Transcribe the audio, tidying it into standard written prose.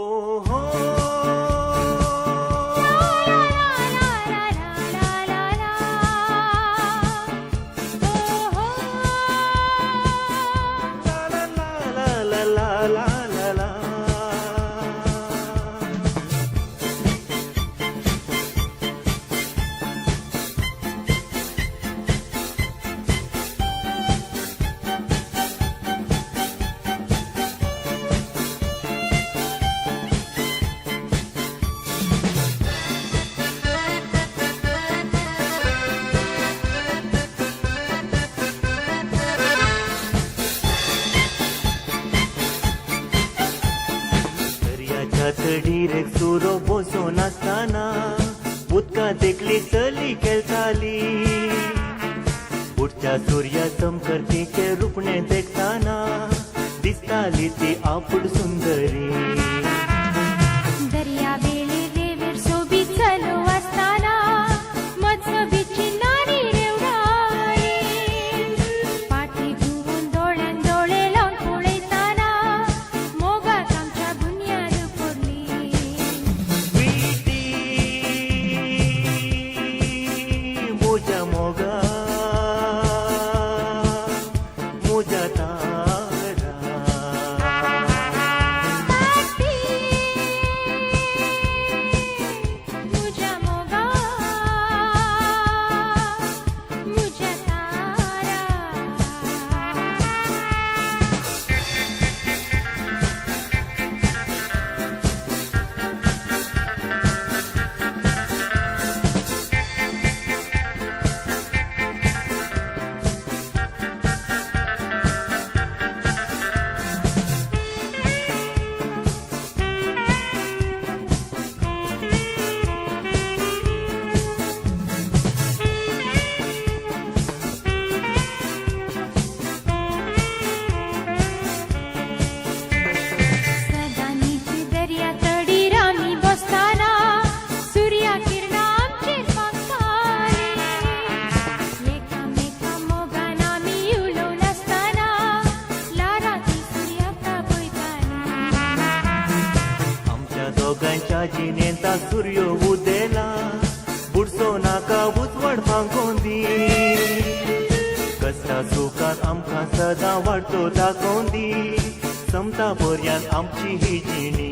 ओहो ला ला ला ला ला ला ला ला. दर्याच्या तडीर एक सुरो बसून आसतना उदकां देखली चली खेळटाली. उडच्या सुर्या चमकर तिचें रुपणें देखताना दिसताली ती आपूण सुंदरी. दर्या वेळे रेवेर सोबीत चलो आसतना मजबीची नारी रेवडाली. पाटी घुंवून दोळ्यान दोळे लावन पळयताना मोगाक आमच्या बुन्याद पडली. स्वीटी म्हज्या मोगा म्हज्या तारा. पाटी मुझ्या मोगा मुझ्या तारा. सदांनीच दर्या तडीर आमी बसताना सुर्या किरणां आमचेर फांकतालीं. एकामेका मोगान आमी उलोवन आसतना ल्हारां तीं सुर्याक तापयतालीं. आमच्या दोगांच्या जिणेंत सूर्य उदेला, बुडसो नाका उजवाड फांकोन दी. कसल्या सुखान आमकां सदां वाडतो दाखोवन दी, समता पर्यान आमची ही जिणी.